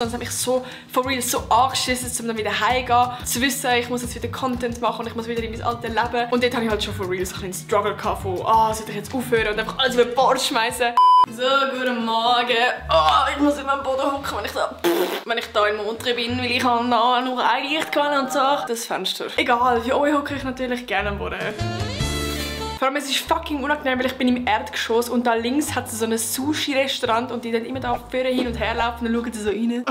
Das hat mich so, for real, so angeschissen, um dann wieder heimzugehen. Zu wissen, ich muss jetzt wieder Content machen und ich muss wieder in mein altes Leben. Und dort hatte ich halt schon for real so einen Struggle gehabt von, sollte ich jetzt aufhören und einfach alles über Bord schmeißen. So, guten Morgen. Ich muss in meinem Boden hocken, wenn ich da in Montreux bin, weil ich habe nur ein Licht und so. Das Fenster. Egal, für euch hocke ich natürlich gerne am Boden. Vor allem, es ist fucking unangenehm, weil ich bin im Erdgeschoss und da links hat es so ein Sushi-Restaurant und die dann immer da vorne hin und her laufen und schauen so rein.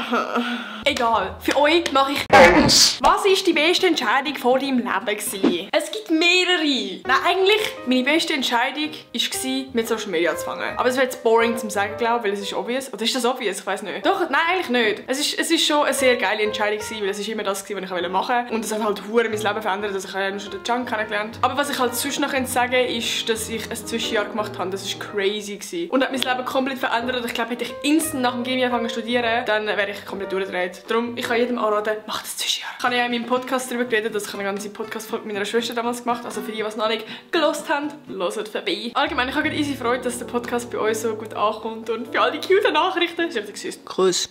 Egal, für euch mache ich alles. Was war die beste Entscheidung vor deinem Leben gewesen? Es gibt mehrere. Nein, eigentlich, meine beste Entscheidung war, mit Social Media anzufangen. Aber es wäre jetzt boring zu sagen, glaube ich, weil es ist obvious. Oder ist das obvious? Ich weiß nicht. Doch, nein, eigentlich nicht. Es ist schon eine sehr geile Entscheidung gewesen, weil es ist immer das gewesen, was ich machen wollte. Und es hat halt verdammt mein Leben verändert, dass ich schon den Junk kennengelernt. Aber was ich halt sonst noch sagen ist, dass ich ein Zwischenjahr gemacht habe. Das war crazy gewesen. Und hat mein Leben komplett verändert. Ich glaube, hätte ich instant nach dem Gimmi angefangen zu studieren, dann wäre ich komplett durchgedreht. Darum, ich kann jedem anraten, macht das Zwischenjahr. Ich habe ja in meinem Podcast darüber geredet, dass ich eine ganze Podcast-Folge mit meiner Schwester damals gemacht habe. Also für die, die es noch nicht gelost haben, hört vorbei. Allgemein, ich habe gerade easy Freude, dass der Podcast bei euch so gut ankommt. Und für all die cute Nachrichten. Das ist richtig süß. Kuss.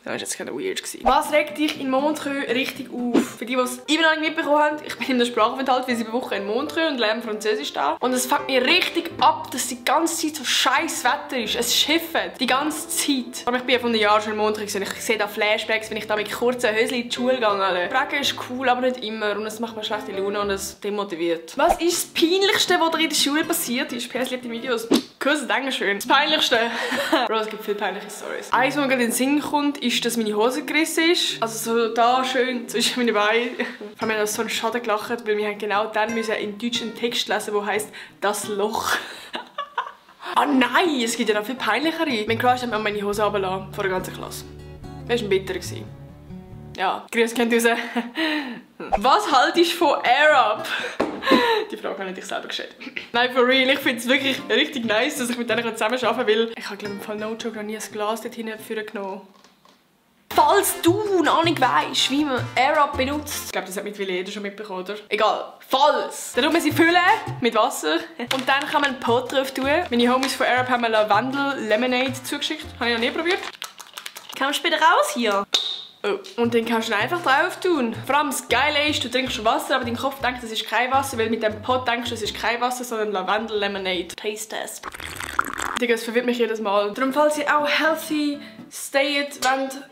Das war jetzt keine weird. Was regt dich in Montreux richtig auf? Für die, die es immer noch nicht mitbekommen haben, ich bin in der Sprachaufenthalt für 7 Wochen in Montreux und lerne Französisch da. Und es fuckt mich richtig ab, dass die ganze Zeit so scheiß Wetter ist. Es schifft die ganze Zeit. Aber ich bin ja von den Jahren schon in Montreux und ich sehe da Flashbacks, wenn ich da mit kurzen Höschen in die Schule gehe. Regen ist cool, aber nicht immer. Und es macht mir schlechte Laune und es demotiviert. Was ist das Peinlichste, was dir in der Schule passiert ist? PS liebt die Videos. Kuss, Dankeschön. Das Peinlichste. Bro, es gibt viele peinliche Stories. Eins, was mir gerade in den Sinn kommt, ist, dass meine Hose gerissen ist. Also so da schön zwischen meine Beine. Vor allem, wir haben so einen Schaden gelacht, weil wir genau dann in Deutsch einen Text lesen, der heisst «Das Loch». Ah nein, es gibt ja noch viel peinlichere. Mein Crush hat mir meine Hose runtergelassen, vor der ganzen Klasse. Das war bitter. Ja, grüß kennt raus. Was haltest du von Air-Up? Die Frage habe ich dich selber gestellt. Nein, for real, ich finde es wirklich richtig nice, dass ich mit denen zusammen arbeiten kann, weil ich habe, glaube ich, no joke noch nie ein Glas dort hinten genommen. Falls du noch nicht weißt, wie man Air-Up benutzt, ich glaube, das hat mittlerweile jeder schon mitbekommen, oder? Egal, falls! Dann tun wir sie füllen mit Wasser und dann kann man einen Pot drauf tun. Meine Homies von Air-Up haben mir Lavendel Lemonade zugeschickt. Habe ich noch nie probiert. Komm später raus hier. Oh. Und dann kannst du ihn einfach drauf tun. Vor allem das Geile ist, du trinkst Wasser, aber dein Kopf denkt, das ist kein Wasser, weil mit dem Pot denkst du, es ist kein Wasser, sondern Lavendel Lemonade. Taste test. Digga, das verwirrt mich jedes Mal. Darum, falls ihr auch healthy stayet wollt,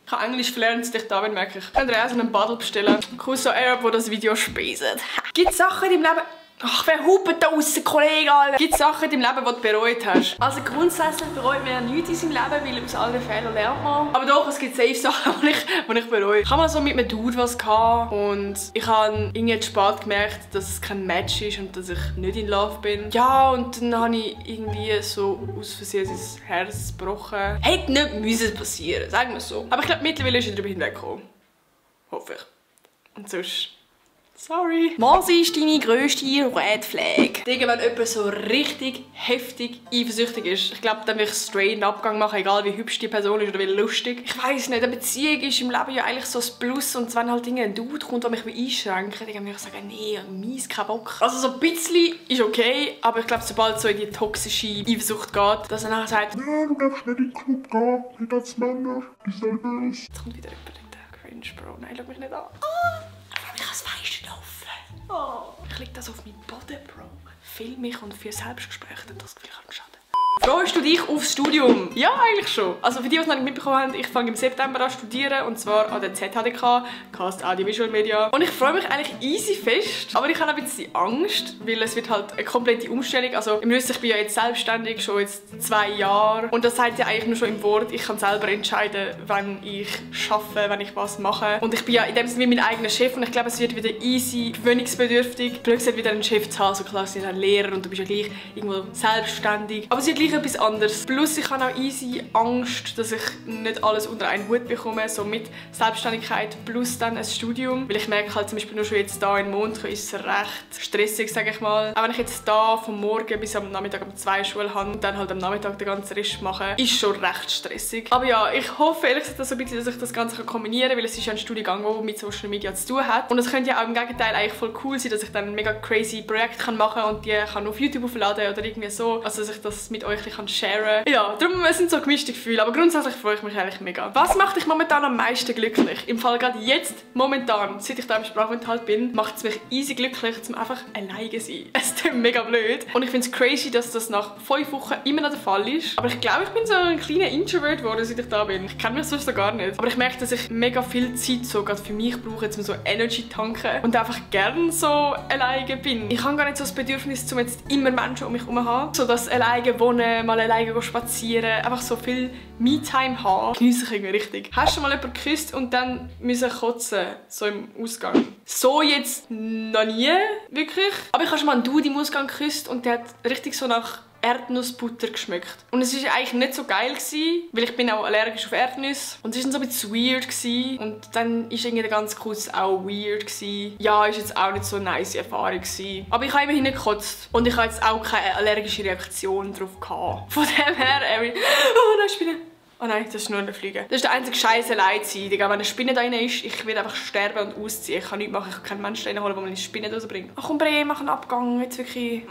ich habe Englisch verlernt, dass ich da bin, merke ich. Könnt ihr auch so einen Bottle bestellen. Kuss so Air-Up, wo das Video speiset. Gibt es Sachen in deinem Leben... Ach, wer hupt da draussen, Kollege, Alter? Gibt es Sachen in deinem Leben, die du bereut hast? Also grundsätzlich bereut man ja nichts in seinem Leben, weil aus allen Fehlern lernt man. Aber doch, es gibt safe Sachen, die ich bereue. Ich habe mal so mit einem Dude was gehabt und ich habe irgendwie zu spät gemerkt, dass es kein Match ist und dass ich nicht in Love bin. Ja, und dann habe ich irgendwie so aus Versehen sein Herz gebrochen. Hätte nicht müssen passieren, sagen wir es so. Aber ich glaube, mittlerweile ist er darüber hinweggekommen. Hoffe ich. Und sonst... Sorry. Was ist deine grösste Red Flag? Digga, wenn jemand so richtig heftig eifersüchtig ist, ich glaube, dann würde ich straight einen Abgang machen, egal wie hübsch die Person ist oder wie lustig. Ich weiss nicht, eine Beziehung ist im Leben ja eigentlich so das Plus und wenn halt ein Dude kommt, der mich einschränkt, dann würde ich sagen, nee, mies, kein Bock. Also so ein bisschen ist okay, aber ich glaube, sobald es so in die toxische Eifersucht geht, dass er nachher sagt, nein, du darfst nicht in den Club gehen, nicht als Männer, die sind böse. Jetzt kommt wieder jemand in den Cringe, Bro. Nein, schau mich nicht an. Ich habe das Fenster offen. Oh. Ich lege das auf meinen Boden, Bro. Film mich und für Selbstgespräche, das Gefühl kann schaden. Freust du dich aufs Studium? Ja, eigentlich schon. Also für die, die es noch nicht mitbekommen haben, ich fange im September an zu studieren und zwar an der ZHDK, Cast Audiovisual Media. Und ich freue mich eigentlich easy fest, aber ich habe ein bisschen Angst, weil es wird halt eine komplette Umstellung. Also im Ernst, ich bin ja jetzt selbstständig, schon jetzt 2 Jahre und das sagt ja eigentlich nur schon im Wort, ich kann selber entscheiden, wann ich arbeite, wenn ich was mache. Und ich bin ja in dem Sinne mein eigener Chef und ich glaube, es wird wieder easy, gewöhnungsbedürftig. Plötzlich wieder einen Chef zu haben, so klar, sie sind ein Lehrer und du bist ja gleich irgendwo selbstständig. Aber es wird gleich etwas anderes. Plus ich habe auch easy Angst, dass ich nicht alles unter einen Hut bekomme, so mit Selbstständigkeit plus dann ein Studium. Weil ich merke halt zum Beispiel nur schon jetzt hier in Montreux ist es recht stressig, sage ich mal. Auch wenn ich jetzt hier vom Morgen bis am Nachmittag um 2 Schule habe und dann halt am Nachmittag den ganzen Rest mache, ist schon recht stressig. Aber ja, ich hoffe ehrlich gesagt so ein bisschen, dass ich das Ganze kombinieren kann, weil es ist ja ein Studiengang, der mit Social Media zu tun hat. Und es könnte ja auch im Gegenteil eigentlich voll cool sein, dass ich dann ein mega crazy Projekt machen kann und die kann auf YouTube aufladen oder irgendwie so. Also dass ich das mit euch bisschen sharen kann. Ja, darum sind so gemischte Gefühle, aber grundsätzlich freue ich mich eigentlich mega. Was macht dich momentan am meisten glücklich? Im Fall gerade jetzt, momentan, seit ich da im Sprachaufenthalt bin, macht es mich easy glücklich, zum einfach alleine sein. Es ist mega blöd. Und ich finde es crazy, dass das nach 5 Wochen immer noch der Fall ist. Aber ich glaube, ich bin so ein kleiner Introvert geworden, seit ich da bin. Ich kenne mich sonst so gar nicht. Aber ich merke, dass ich mega viel Zeit so gerade für mich brauche, um so Energy tanken und einfach gerne so alleine bin. Ich habe gar nicht so das Bedürfnis, um jetzt immer Menschen um mich herum zu haben. So das alleine wohnen, mal alleine spazieren, einfach so viel Me-Time haben. Genieße ich irgendwie richtig. Hast du mal jemanden geküsst und dann müssen kotzen, so im Ausgang? So jetzt noch nie, wirklich. Aber ich habe schon mal einen Dude im Ausgang geküsst und der hat richtig so nach Erdnussbutter geschmeckt. Und es war eigentlich nicht so geil, weil ich bin auch allergisch auf Erdnüsse. Und es war dann so ein bisschen weird. Und dann war irgendwie der ganze Kuss auch weird. Ja, ist jetzt auch nicht so eine nice Erfahrung. Aber ich habe immerhin nicht gekotzt. Und ich habe jetzt auch keine allergische Reaktion darauf gehabt. Von dem her, oh nein, Spinne. Oh nein, das ist nur eine Fliege. Das ist der einzige Scheiß Leid. Wenn eine Spinne da drin ist, ich werde einfach sterben und ausziehen. Ich kann nichts machen, ich kann keinen Menschen reinholen, der mir eine Spinne rausbringt. Ach komm, Bre, mach einen Abgang, jetzt wirklich.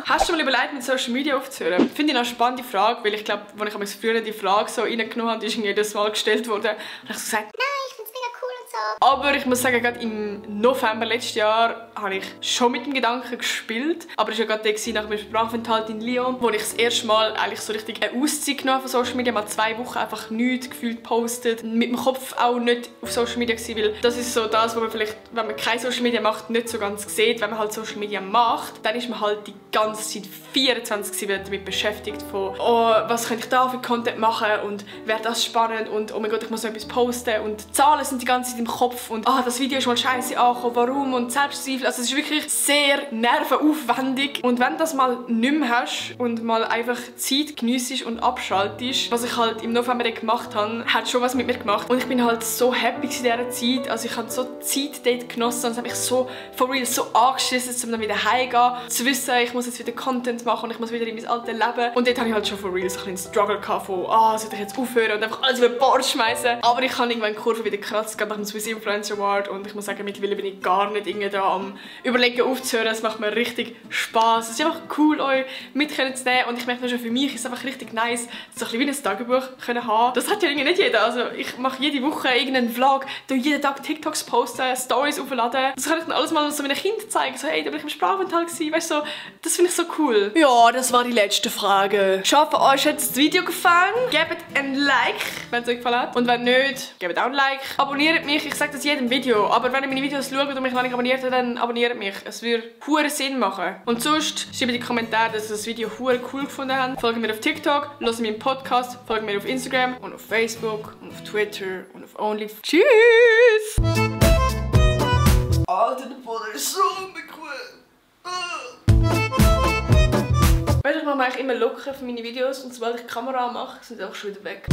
Hast du mal überlegt, mit Social Media aufzuhören? Finde ich eine spannende Frage, weil ich glaube, als ich früher die Frage so reingenommen habe, ist mir jedes Mal gestellt worden. Und ich habe so gesagt, nein, ich finde es mega cool und so. Aber ich muss sagen, gerade im November letztes Jahr habe ich schon mit dem Gedanken gespielt. Aber es war ja gerade der nach meinem Sprachaufenthalt in Lyon, wo ich das erste Mal eigentlich so richtig eine Auszeit genommen von Social Media, mal 2 Wochen einfach nichts gefühlt postet. Mit dem Kopf auch nicht auf Social Media gewesen, weil das ist so das, was man vielleicht, wenn man kein Social Media macht, nicht so ganz sieht. Wenn man halt Social Media macht, dann ist man halt die ganze Zeit 24/7 damit beschäftigt von «Oh, was könnte ich da für Content machen?» und «Wäre das spannend?» und «Oh mein Gott, ich muss noch etwas posten» und die Zahlen sind die ganze Zeit im Kopf und «Ah, das Video ist mal scheiße angekommen, warum?» und Selbstzweifel. Also es ist wirklich sehr nervenaufwendig. Und wenn du das mal nicht mehr hast und mal einfach Zeit geniessest und abschaltest, was ich halt im November gemacht habe, hat schon was mit mir gemacht. Und ich bin halt so happy in dieser Zeit. Also ich habe so Zeit dort genossen und es hat mich so for real so angeschissen, um dann wieder heimzugehen, zu wissen, ich muss jetzt wieder Content machen und ich muss wieder in mein altes Leben. Und dort hatte ich halt schon for real so einen Struggle gehabt von sollte ich jetzt aufhören und einfach alles über Bord schmeißen. Aber ich habe irgendwann die Kurve wieder gekratzt, gerade nach dem Swiss Influencer Award, und ich muss sagen, mittlerweile bin ich gar nicht irgendwie da am Überlegen aufzuhören. Es macht mir richtig Spass. Es ist einfach cool, euch mitzunehmen und ich merke schon, für mich ist es einfach richtig nice, so ein bisschen wie ein Tagebuch können haben. Das hat ja irgendwie nicht jeder. Also ich mache jede Woche irgendeinen Vlog, jeden Tag TikToks posten, Stories aufladen. Das kann ich dann alles mal so meinen Kindern zeigen. So, hey, da bin ich im Sprachaufenthalt gewesen. Weißt du, so, das finde ich so cool. Ja, das war die letzte Frage. Ich hoffe, euch hat das Video gefallen. Gebt ein Like, wenn es euch gefallen hat. Und wenn nicht, gebt auch ein Like. Abonniert mich, ich sage das jedem Video. Aber wenn ihr meine Videos schaut und mich noch nicht abonniert habt, dann abonniert mich. Es würde hure Sinn machen. Und sonst schreibt in die Kommentare, dass ihr das Video hure cool gefunden habt. Folgt mir auf TikTok, hört meinen Podcast, folgt mir auf Instagram und auf Facebook und auf Twitter und auf OnlyFans. Tschüss! Alter, der Boden ist so unbequem. Weißt du, ich mache mich immer locker für meine Videos und sobald ich die Kamera anmache, sind sie auch schon wieder weg.